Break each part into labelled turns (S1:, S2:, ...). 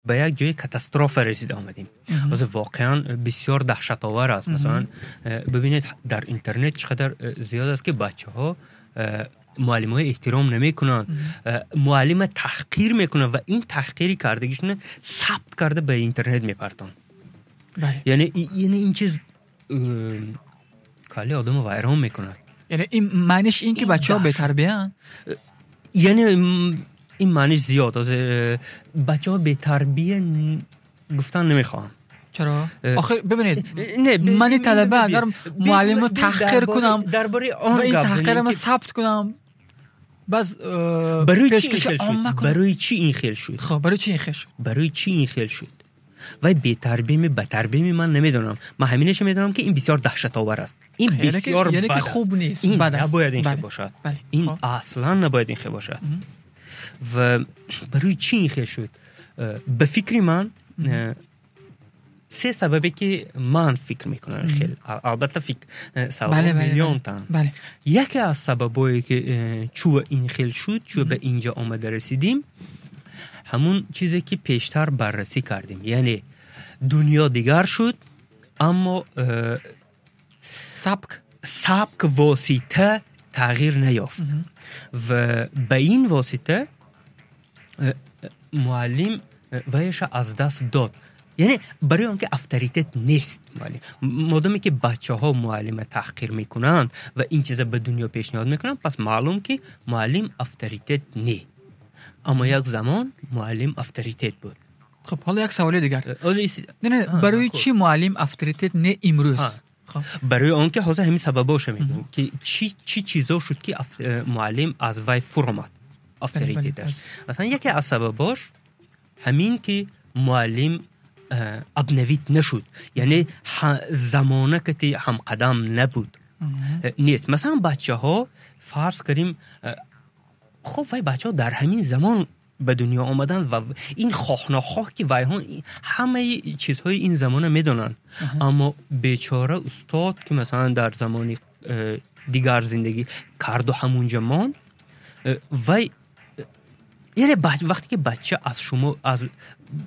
S1: Ба як ҷои катастрофа расида омадем. Ҳозир воқеан бисёр даҳшатовар аст. Масалан, бибинед, дар интернет чӣ қадар зиёд аст, ки бачаҳо муаллимҳои эҳтиром намекунанд, муаллима таҳқир мекунанд ва ин таҳқири кардагишона сабт карда ба интернет мепартонанд. Яъне ин чиз кали одамо вайрон мекунад.
S2: Яъне ин маъниш ин ки бачаҳо бетарбияанд?
S1: Яъне ин маъниш зиёд. Ҳозир бачаҳо бетарбия гуфтан намехоҳам.
S2: Чаро? Охир бибинед, мани талаба агар муаллимро таҳқир кунам ва ин таҳқирама сабт кунам, баъз пешкаши омма кунам.
S1: Барои чӣ ин хел шуд?
S2: Хоб, барои чӣ ин хел шуд?
S1: Барои чӣ ин хел шуд? Вай бетарбиями, батарбиями, ман намедонам. Ман ҳаминаша медонам, ки ин бисёр даҳшатовар аст, ин бисёр.
S2: Яъне ки хуб нест.
S1: Ин набояд ин хел бошад, ин аслан набояд ин хел бошад. Ва барои чӣ ин хел шуд? Ба фикри ман, се сабабе ки ман фикр мекунам, хел албатта фикр сабаб миллионтан. Яке аз сабабое ки чӯ ин хел шуд, чӯ ба инҷа омада расидим, ҳамун чизе ки пештар баррасӣ кардем, яъне дунё дигар шуд, аммо
S2: сабк
S1: сабк, восита тағйир наёфт ва ба ин восита муаллим ваяша аз даст дод. Яъне барои он ки авторитет нест муаллим, модоме ки бачаҳо муаллима таҳқир мекунанд ва ин чиза ба дунё пешниҳод мекунанд, пас маълум ки муаллим авторитет не. Аммо як замон муаллим авторитет буд.
S2: Хуб, ҳоло як саволи дигар. Не, барои чӣ муаллим авторитет не имрӯз?
S1: Барои он ки ҳозир ҳамин сабабоша мегӯем, ки чӣ чизо шуд, ки муаллим аз вай фуромад авторитеташ. Масалан, яке аз сабабош ҳамин ки муаллим обновить нашуд, яъне замона кати ҳамқадам набуд, нест. Масалан, бачаҳо, фарз кардем, хуб, вай бачаҳо дар ҳамин замон ба дунё омаданд ва ин хоҳ-нохоҳ ки вайҳо ҳамаи чизҳои ин замона медонанд. Аммо бечора устод, ки масалан дар замони дигар зиндагӣ карду ҳамунҷа монд, вай яъне вақте ки бача аз шумо, аз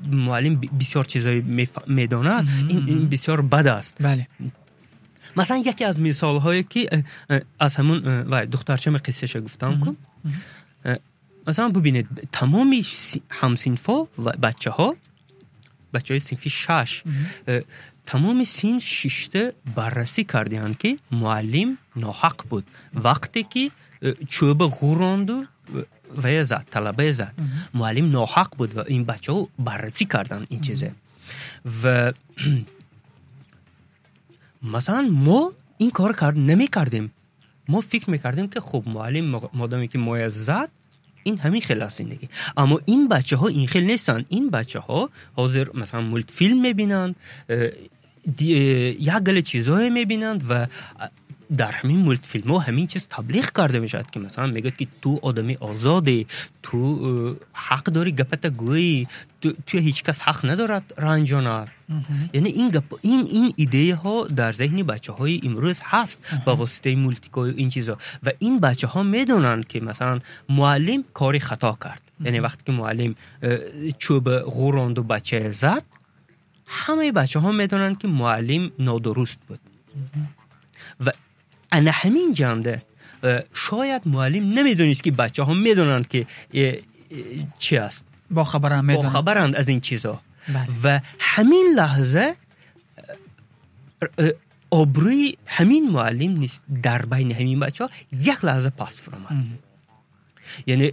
S1: муаллим бисёр чизҳое медонад, ин бисёр бад аст. Масалан, яке аз мисолҳое ки аз ҳамун вай духтарчама қиссаша гуфтам ку, масалан, бубинед, тамоми ҳамсинфҳо ва бачаҳо, бачаҳои синфи шаш, тамоми синф шишта баррасӣ кардианд, ки муаллим ноҳақ буд, вақте ки чӯба ғуронду вая зад, талабае зад. Муаллим ноҳақ буд ва ин бачаҳо баррасӣ карданд ин чизе. Ва масалан, мо ин кор намекардем. Мо фикр мекардем, ки хуб, муаллим модоме ки моя зад, ин ҳамин хел аст зиндагӣ. Аммо ин бачаҳо ин хел нестанд. Ин бачаҳо ҳозир масалан мультфилм мебинанд, як гала чизҳое мебинанд ва дар ҳамин мультфилмҳо ҳамин чиз таблиғ карда мешавад, ки масалан мегӯяд, ки ту одами озодӣ, ту ҳақ дорӣ гапата гӯӣ, ту ҳеҷ кас ҳақ надорад ранҷонад. Яъне ин гап, ин идеяҳо дар зеҳни бачаҳои имрӯз ҳаст ба воситаи мультикҳою ин чизҳо. Ва ин бачаҳо медонанд, ки масалан муаллим кори хато кард. Яъне вақте ки муаллим чӯба ғуронду бачае зад, ҳамаи бачаҳо медонанд, ки муаллим нодуруст буд. Ва ана ҳамин ҷанда шояд муаллим намедонист, ки бачаҳо медонанд, ки чӣ аст.
S2: Бохабаранд.
S1: Аз ин чизҳо. Ва ҳамин лаҳза обрӯи ҳамин муаллим дар байни ҳамин бачаҳо як лаҳза паст фуромад. Яъне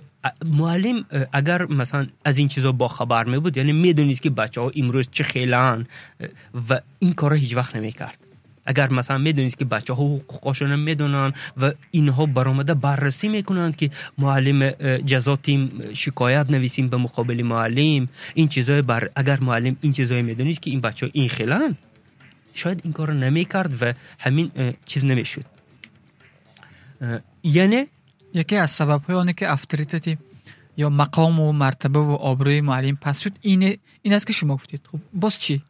S1: муаллим агар масалан аз ин чизҳо бохабар мебуд, яъне медонист, ки бачаҳо имрӯз чӣ хелаанд, ва ин корро ҳеҷ вақт намекард. Агар масалан медонист, ки бачаҳо ҳуқуқошонро медонанд ва инҳо баромада баррасӣ мекунанд, ки муаллим ҷазо тим, шикоят нависим ба муқобили муаллим, ин чизҳое бар, агар муаллим ин чизҳое медонист, ки ин бачаҳо ин хеланд, шояд ин корро намекард ва ҳамин чиз намешуд. Яъне
S2: яке аз сабабҳои оне ки авторитети ё мақому мартабаву обрӯи муаллим паст шуд, ин аст, ки шумо гуфтед. Хуб, боз чӣ?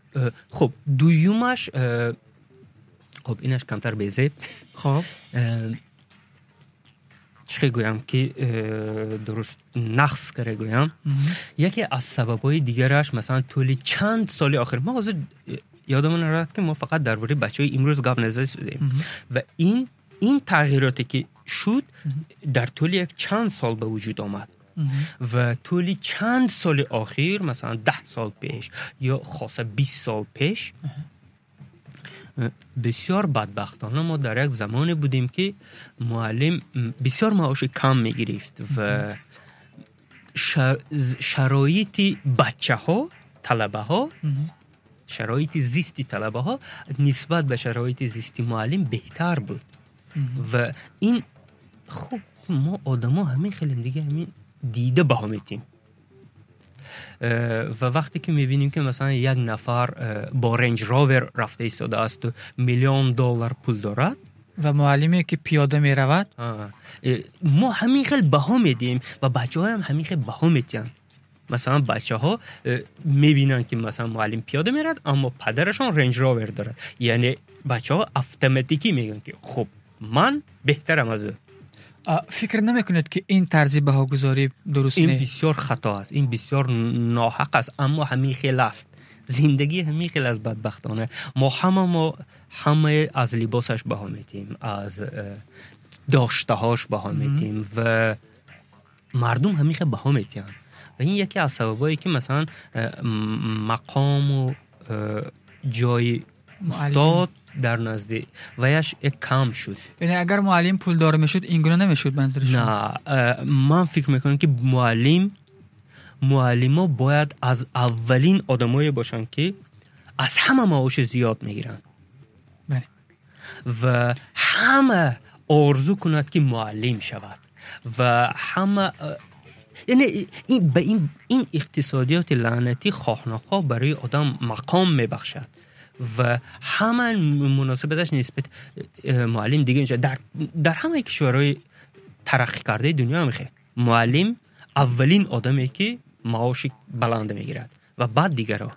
S1: Хуб, дуюмаш, хуб, инаш камтар безеб.
S2: Хуб.
S1: Чӣ гӯям ки дуруст нақс кара гӯям, яке аз сабабҳои дигараш, масалан, тӯли чанд соли охир, мо ҳозир ёдамон нарад, ки мо фақат дар бораи бачаҳои имрӯз гап назадем ва ин тағйироте ки шуд, дар тӯли як чанд сол ба вуҷуд омад ва тӯли чанд соли охир, масалан, 10 сол пеш ё хоса 20 сол пеш, бисёр бадбахтона мо дар як замоне будем, ки муаллим бисёр маоши кам мегирифт ва шароити бачаҳо, талабаҳо, шароити зисти талабаҳо нисбат ба шароити зисти муаллим беҳтар буд. Ва ин хуб, мо одамо ҳамин хелем дига, ҳамин дида баҳо метиҳем. Ва вақте ки мебинем, ки масалан, як нафар бо Рейндж Ровер рафта истодаасту миллион доллар пул дорад
S2: ва муаллиме ки пиёда меравад.
S1: Мо ҳамин хел баҳо медиҳем ва бачаҳоям ҳамин хел баҳо медиҳанд. Масалан, бачаҳо мебинанд, ки масалан, муаллим пиёда меравад, аммо падарашон Рейндж Ровер дорад, яъне бачаҳо автоматикӣ мегӯянд, ки хуб, ман беҳтарам аз ӯ.
S2: Фикр намекунед, ки ин тарзи баҳогузорӣ дуруст?
S1: Ин бисёр хато аст, ин бисёр ноҳақ аст, аммо ҳамин хел аст зиндагӣ, ҳамин хел аст. Бадбахтона, мо ҳама, мо ҳамаи аз либосаш баҳо медиҳем, аз доштаҳош баҳо медиҳем ва мардум ҳамин хел баҳо медиҳанд. Ва ин яке аз сабабҳое, ки масалан, мақому ҷои устод дар назди ваяш як кам шуд.
S2: Яъне агар муаллим пулдор мешуд, ин гуна намешуд, манзури шумо?
S1: На, ман фикр мекунам, ки муаллимо бояд аз аввалин одамое бошанд, ки аз ҳама маоши зиёд мегиранд ва ҳама орзу кунад, ки муаллим шавад ва ҳама, яъне ба ин иқтисодиёти лаънатӣ хоҳ нохоҳ барои одам мақом мебахшад ва ҳама муносибаташ нисбат муаллим дига мешавад. Дар ҳамаи кишварҳои тараққӣ кардаи дунё ҳам хел муаллим аввалин одаме, ки маоши баланд мегирад ва баъд дигарро.